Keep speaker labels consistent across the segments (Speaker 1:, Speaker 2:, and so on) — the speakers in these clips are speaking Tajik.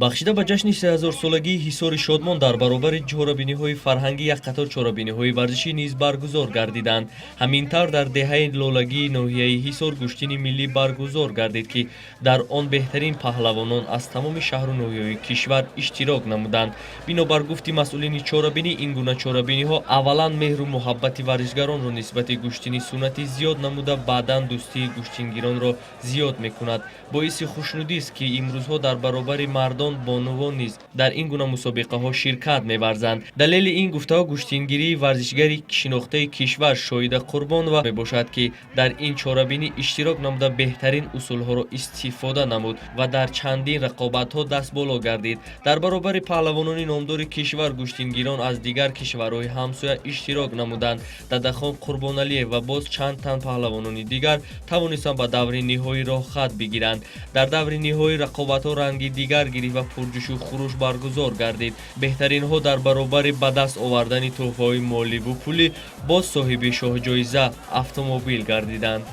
Speaker 1: Бахшида ба ҷашни 3000-солагии Ҳисори Шодмон дар баробари чорабиниҳои фарҳангӣ як қатор чорабиниҳои варзишӣ низ баргузор гардиданд. Ҳамин тавр, дар деҳаи Лолагии ноҳияи Ҳисор гӯштини миллӣ баргузор гардид, ки дар он беҳтарин паҳлавонон аз тамоми шаҳру ноҳияҳои кишвар иштирок намуданд. Бинобар гуфти масъулини чорабинӣ, ин гуна чорабиниҳо аввалан меҳру муҳаббати варзишгаронро нисбати гӯштини суннатӣ зиёд намуда, баъдан дӯстии гӯштингиронро зиёд мекунад. Боиси хушнудист, ки имрӯзҳо дар баробари мардон бонувон низ дар ин гуна мусобиқаҳо ширкат меварзанд. Далели ин гуфтаҳо гӯштингирии варзишгари шинохтаи кишвар Шоҳида Қурбонова мебошад, ки дар ин чорабинӣ иштирок намуда, беҳтарин усулҳоро истифода намуд ва дар чандин рақобатҳо дастболо гардид. Дар баробари паҳлавонони номдори кишвар гӯштингирон аз дигар кишварҳои ҳамсоя иштирок намуданд. Дадахон Қурбоналиев ва боз чанд тан паҳлавонони дигар тавонистанд ба даври ниҳоӣ роҳхат бигиранд. Дар даври ниҳоӣ рақобатҳо ранги дигар гирифт ва пурҷӯшу хуруш баргузор гардид. Беҳтаринҳо дар баробари ба даст овардани тӯҳфаҳои моливу пулӣ боз соҳиби шоҳҷоиза автомобил гардиданд.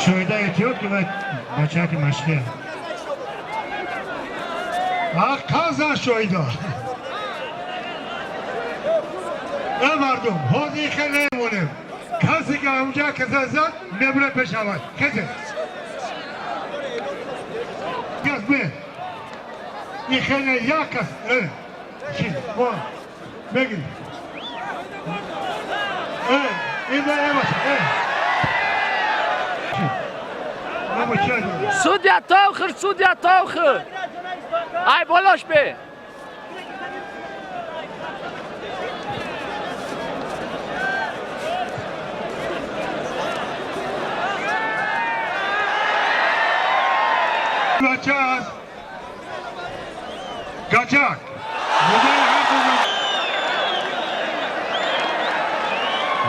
Speaker 2: Шоида, эҳтиёт ки, бачаки машқия қаза. Шоида, э мардум, ҳозир хеле мемонем. Касе ки онҷа каса зад, мебура пешавад. Хезе кас бе ин хеле як кас бегир. Э ин э бача, э.
Speaker 3: Судья Taucher, Судья Taucher! Ай, болош бе!
Speaker 2: Бача аст гачак.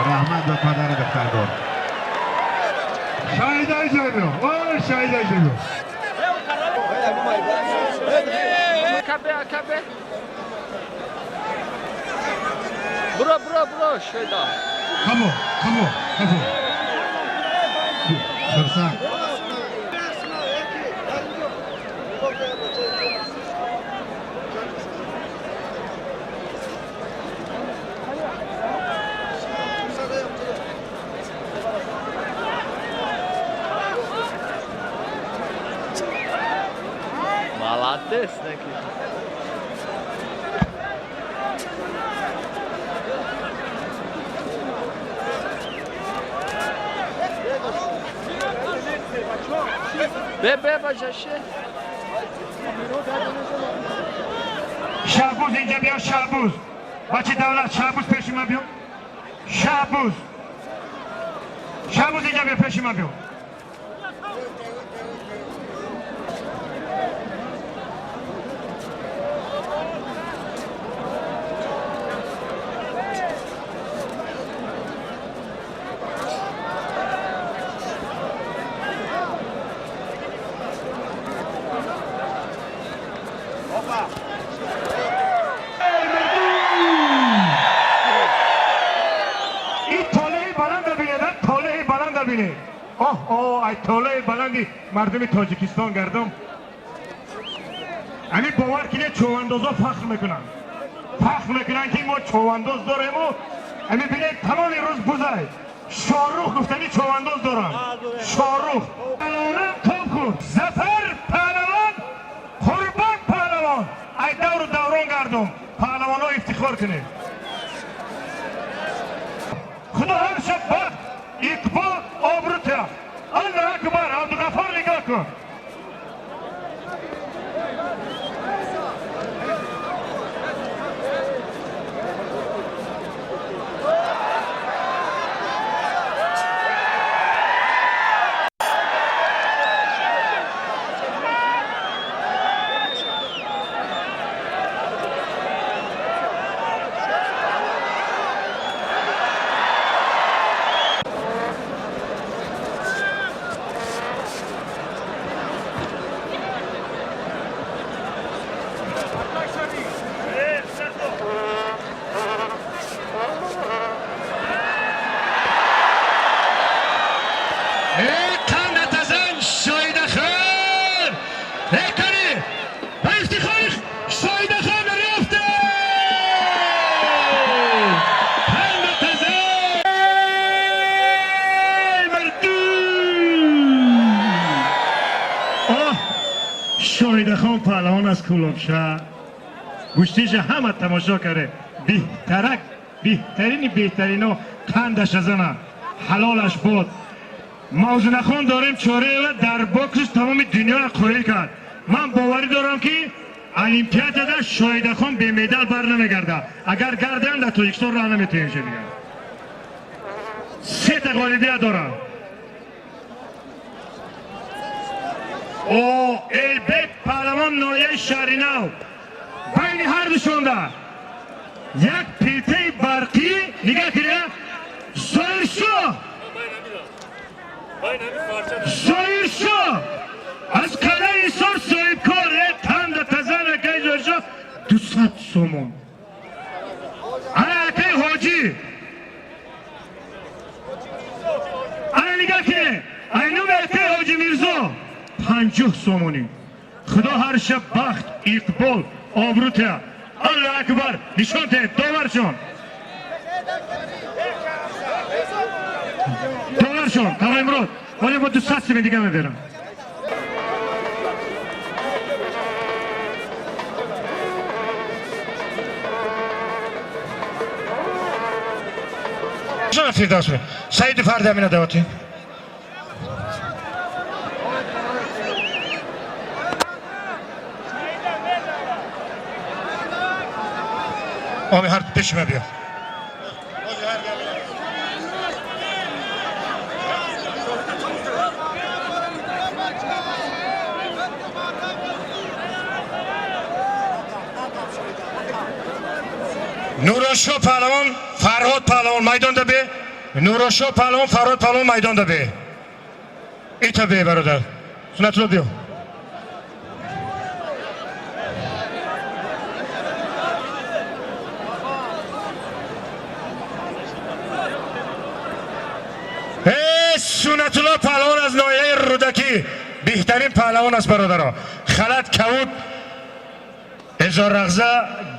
Speaker 4: Раҳмат ба падари духтардор.
Speaker 2: Шаҳида, ҷабиё, ой, шаҳида, ҷабиё.
Speaker 3: Акабе, акабе! Буро, буро, буро, Шоида!
Speaker 2: Камо, камо, камо.
Speaker 4: Хурсанд.
Speaker 3: Молодец, неки. Бе, бе, бачаше.
Speaker 2: Шаҳбуз, инҷа биё, Шаҳбуз, бачи давлат, Шаҳбуз, пеши ман биё. Шаҳбуз, Шаҳбуз, инҷа биё, пеши ман биё. Ин толеи баланда бинед, толеи баланда бинед. Оҳ, о, ай толеи баланди мардуми Тоҷикистон гардам. Ами бовар кинед, човандозо фахр мекунанд, фахр мекунанд, ки мо човандоз дорему. Ами бинед, тамоми рӯз бузай Шорух гуфтани човандоз дорам. Шорух паҳлавонам тоб хӯрд. Зафар паҳлавон, Қурбон паҳлавон, ай давру даврон гардум. Паҳлавонҳо, ифтихор кунед. Худо ҳамеша бахт, иқбол, обрӯ тиҳад. Аллоҳ акбар! Абдуғаффор, нигоҳ кун. Қандатазан Шоидахон, э, кани ба ифтихори. Шоидахон рафте! Ҳама таза! Мардум! Оҳ! Шоидахон паҳлавон аз Кӯлобша. Гӯштиша ҳама тамошо карде. Беҳтарак, беҳтарини беҳтарино қандаша зана. Ҳалолаш бод. Мавзунахон дорем Чореева дар боксш тамоми дунёро қоил кард. Ман боварӣ дорам ки олимпиадада Шоидахон бемедал бар намегардад. Агар гардам дар Тоҷикистон роҳ наметавонем дигар. Сета ғолибият дорам. О, Элбек паҳлавон ноҳияи Шаҳринав. Байни ҳар душонда як пилтаи барқӣ нигоҳ кунед. Зоиршоҳ! Зоиршоҳ! Аз қалъаи Ҳисор соҳибкор, танда тазан акаи Зоиршоҳ 200 сомон. Ана акаи Ҳоҷӣ. Ана нигоҳ кунед. Айнуми акаи Ҳоҷӣ Мирзо 50 сомонӣ. Худо ҳар шаб бахт, иқбол, обрӯ теҳад. Аллоҳ акбар, нишон теҳед, доваршон. Доваршон, Тавай Мурод, ҳоло бо 200 сомон дига меберам. Фирдавс Саиди Фардамина даъватем. Оми ҳар пешима биё. Нурошо паҳлавон, Фарҳод паҳлавон майдонда бе. Нурошо паҳлавон, Фарҳод паҳлавон майдонда бе. Ита бе бародар. Сунатулло биё. Сунатулло паҳлавон аз ноҳияи Рӯдакӣ беҳтарин паҳлавон аст бародаро. Халат кавуд, эзорағза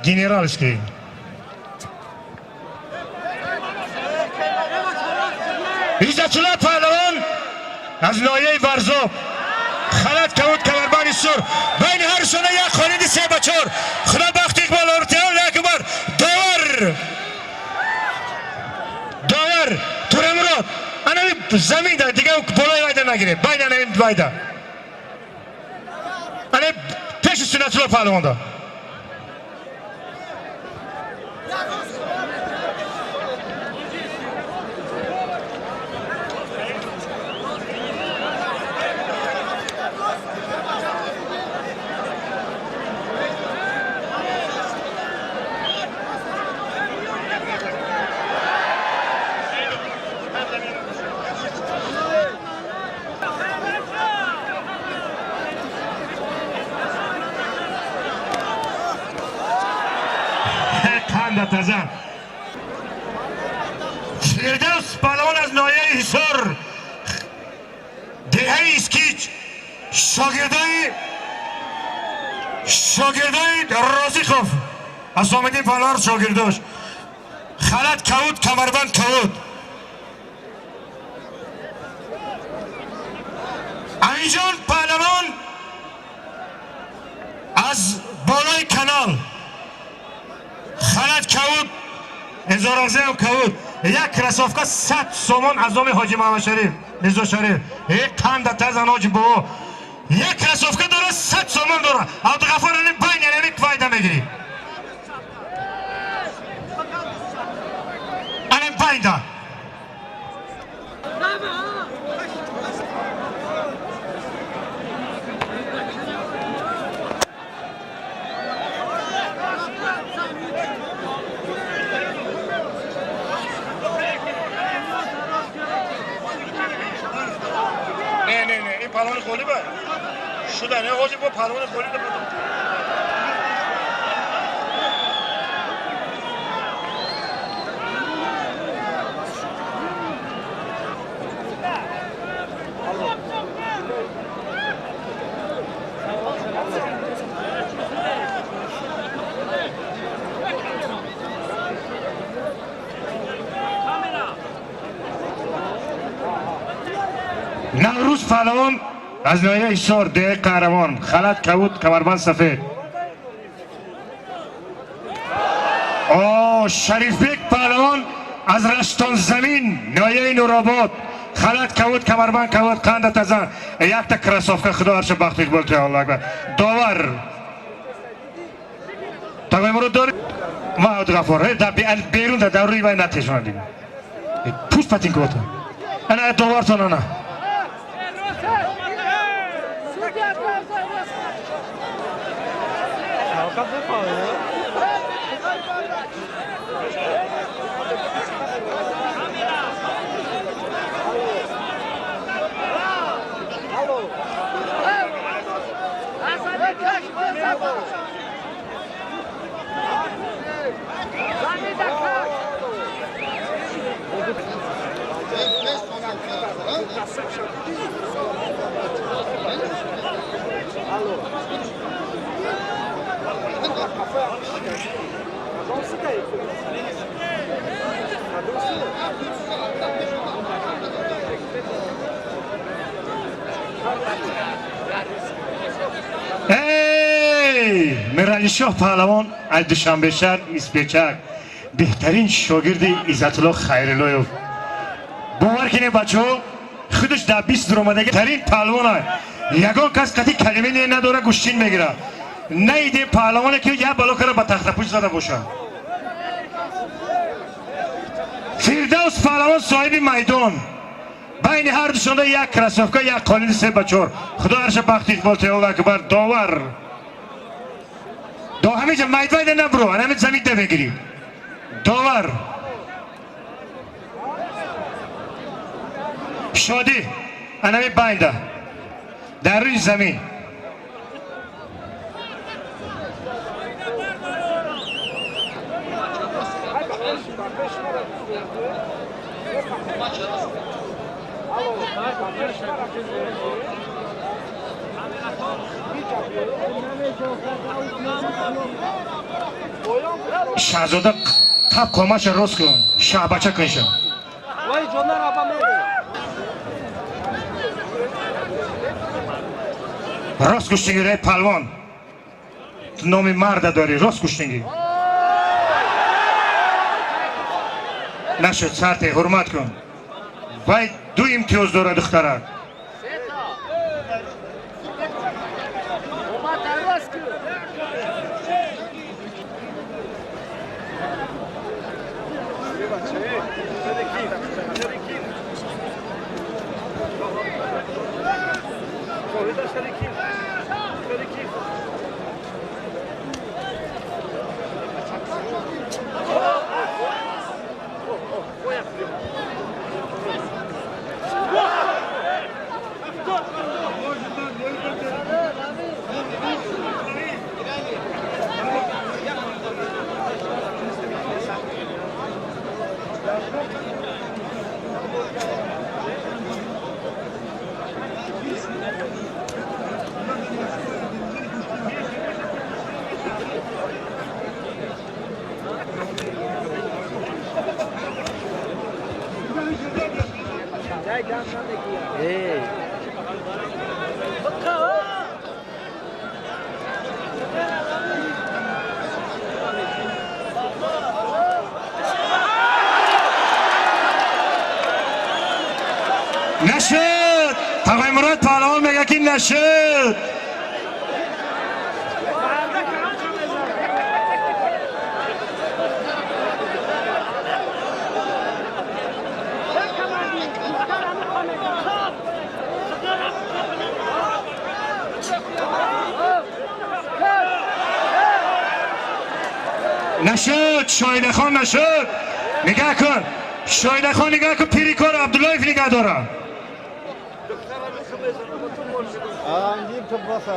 Speaker 2: генералский. Иззатулло паҳлавон аз ноҳияи Варзоб, халат кавуд, камарбанди сур. Байни ҳар сона як холиди 3-4. Худо бахти иқбол ортиён акбар. Довар! Довар Турамурод. Анами заминда дига болои вайда нагиред. Байни анами вайда. Ана пеши Сунатулло паҳлавонда. Тазан. Фирдавс паҳлавон аз ноҳияи Ҳисор, деҳаи Искич, шогирдои Розиқов, Асомиддин паҳлавон шогирдош. Халат кавуд, камарбанд кавуд. Аминҷон паҳлавон аз болои канал, халат кавуд, эзорағзаам кавуд. Як кроссовка 100 сомон аз номи Ҳоҷи Муҳаммадшариф, Мирзо Шариф. Э қанда тазан ҳоҷи бобо. Як кроссовка дора 100 сомон дора. Абдуғаффор ани байни ани вайда мегирӣ. Ани байнда. Не, не, не, ин паҳлавони ғолиба. Шуда, не, ҳозир бо паҳлавони ғолиба. Наврӯз паҳлавон аз ноҳияи Ҳисор, деҳаи Қаҳрамон, халат кабуд, камарбанд сафед. О, Шарифбек паҳлавон аз Раштонзамин, ноҳияи Нуробод, халат кабуд, камарбанд кабуд, қанда таза, якта кроссовка. Худо ҳарша бахту иқбол тия. Аллоҳу акбар. Довар тагои мурод дори Маҳмуд Ғаффор дар берун дар рӯи вай натешонад, пуст патинкота ана довартон ана. Эй, Миралишоҳ паҳлавон аз Душанбешаҳр, Испечак, беҳтарин шогирди Иззатулло Хайруллоев. Бовар кинед, бачаҳо, худаш дар 20 дуромадаги тарин паҳлавона, ягон кас қати калиме не надора, гӯштин мегирад. Наиде паҳлавоне ки як бало кара ба тахтапӯш зада бошад. Фирдавс паҳлавон, соҳиби майдон, байни ҳар душонда як кроссовка, як қолини 3 ба 4. Худо ҳарша бахту иқбол. Аллоҳу акбар. Довар до ҳамиҷа майдвайда набро, ҳамин заминда мегирӣ. Довар Шодӣ, анами байнда, дар рӯи замин. Шаҳзода, қаб қомаша рост кун, шаҳбача кунша.
Speaker 3: Вай ҷонар аба мере.
Speaker 2: Рост гӯштингир, эй палвон, ту номи марда дорӣ, рост гӯштингир. Нашуд, сарте ҳурмат кун. Вай ду имтиёз дорад, духтарак.
Speaker 3: Сета. Омад рост кун. Эй.
Speaker 2: Нашуд. Тағои Мурод паҳлавон мега, ки нашуд. Нашуд, Шоидахон, нашуд. Нигаҳ кун, Шоидахон, нигаҳ кун, пири кор Абдуллоев нигаҳ дора.
Speaker 4: Андим то баса.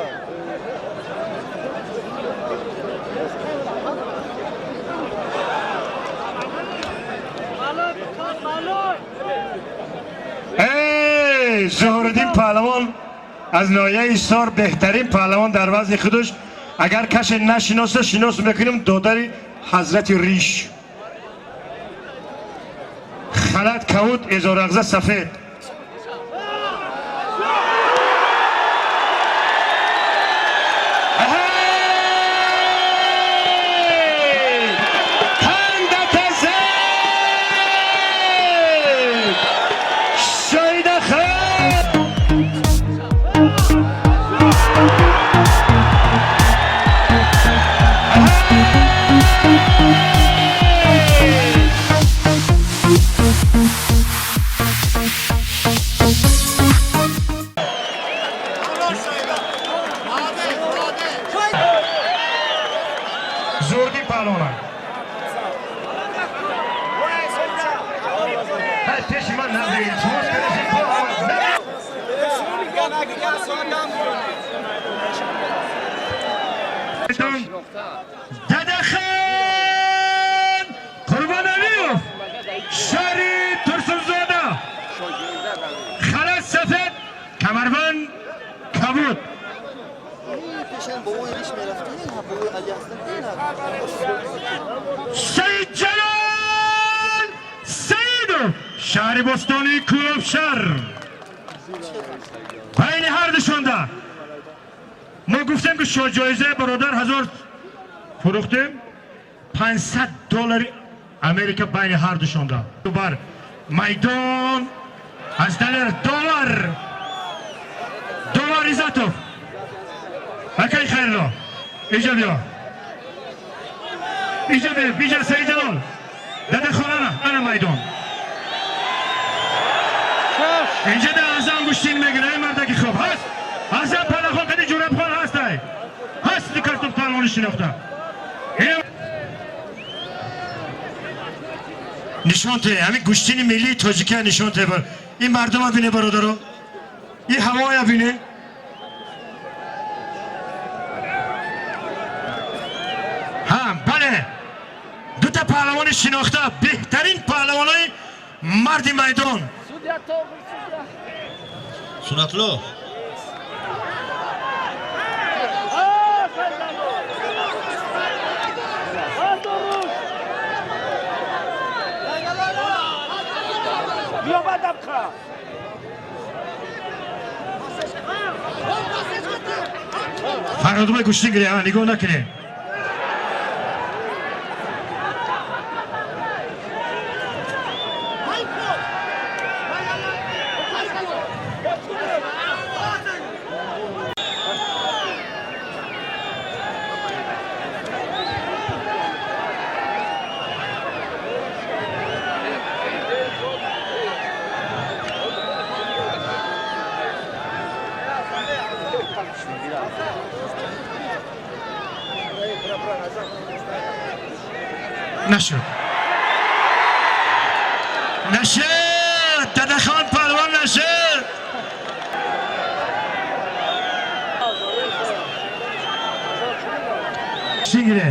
Speaker 2: Эй, Зуҳуриддин паҳлавон аз ноҳияи Ҳисор, беҳтарин паҳлавон дар вазни худаш. Агар касе нашиноса, шинос мекунем, додари ҳазрати Риш. Халат кавуд, эзорағза сафед. Зурди паҳлавона. Пеши ман набиред. Дадахан Қурбоналиев, шаҳри Турсунзода, халат сафед, камарбанд кабуд. Саидҷалол Саидов, шаҳри Бостонии Кӯлобшаҳр. Байни ҳар душонда мо гуфтем, ки шоҳҷоизаи бародар 1000 фурӯхтем, 500 доллари Америка байни ҳар душонда. Бар майдон аз Далер Довар Иззатов. Акай Хайрулло, иҷа биё, иҷа биё, биҷа. Саидҷалол Дадахонана, ана майдон. Инҷа да Азам гӯштин мегира. Ай мардаки хуб ҳаст, Азам Палахон кади Ҷурабхон ҳастай, ҳаст картоб паҳлавони шинохта. Нишон те ҳамин гӯштини миллии тоҷикия, нишон те ин мардума бине, бародаро, ин ҳавоя бине. Ҳа, бале, дута паҳлавони шинохта, беҳтарин паҳлавонои марди майдон.
Speaker 5: Сунатулло.
Speaker 2: Фарҳодбой, гӯштин гире, нигоҳ накунед. Нашуд, нашуд, Дадахон паҳлавон нашуд. Гӯштин гире.